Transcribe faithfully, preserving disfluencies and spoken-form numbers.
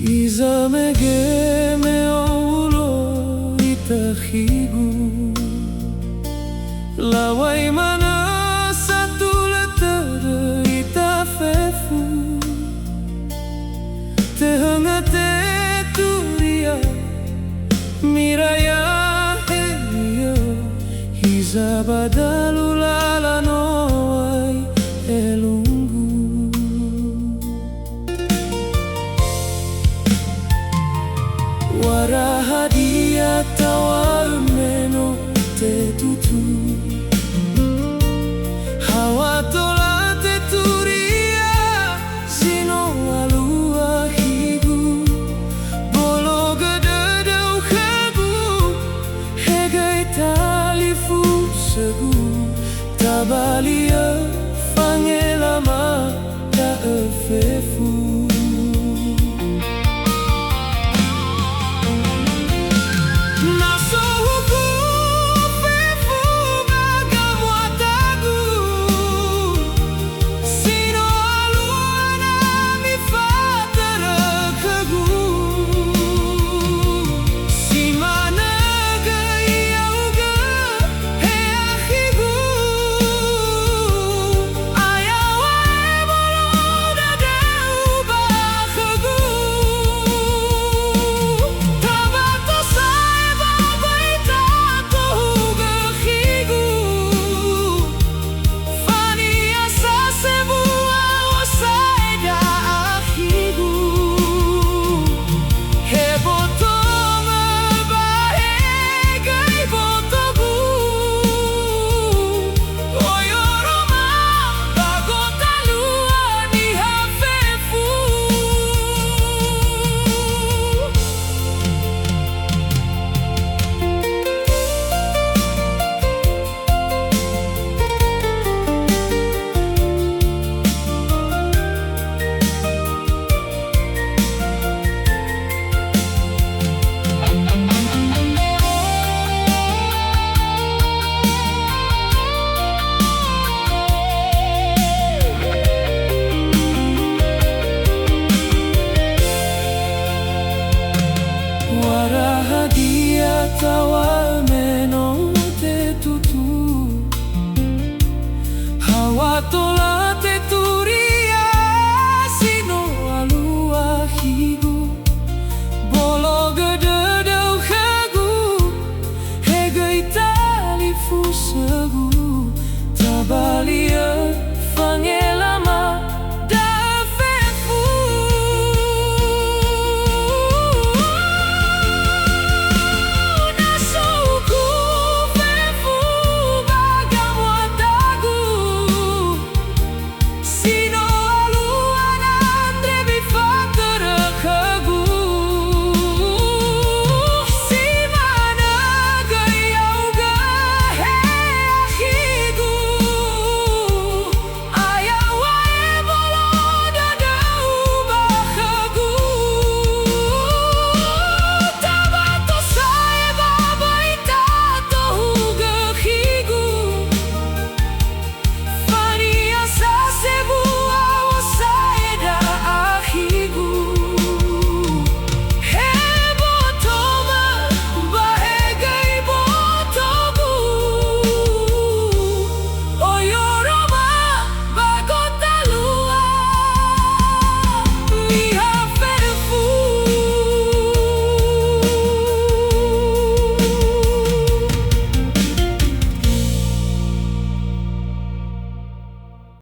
Izamege me oulo itakhigu. Lawai manö satulö tödö ita fefu. Tehönga teturia, miraya heliö, hiza ba dalu lala no ai elunggu. Wara hadia tawa'ö me no tetutu? Hawa tola teturia, si no alua khigu. Bologö dödöu khögu, he göi talifusögu, tabali'ö fangelama da'ö fefu. Na so huku fefu ba gamuatagu, si no alua na mifatörö khögu. Si manö göi ya'ugö, he akhigu, ayaŵa ebolo dödöu ba khögu. Tabato sa'ae ba göi tatohugö khigu. Fania sa sebua osaeda akhigu. He boto mö ba he göi botogu. Oyoroma ba gotalua niha fefu. Wara hadia taŵa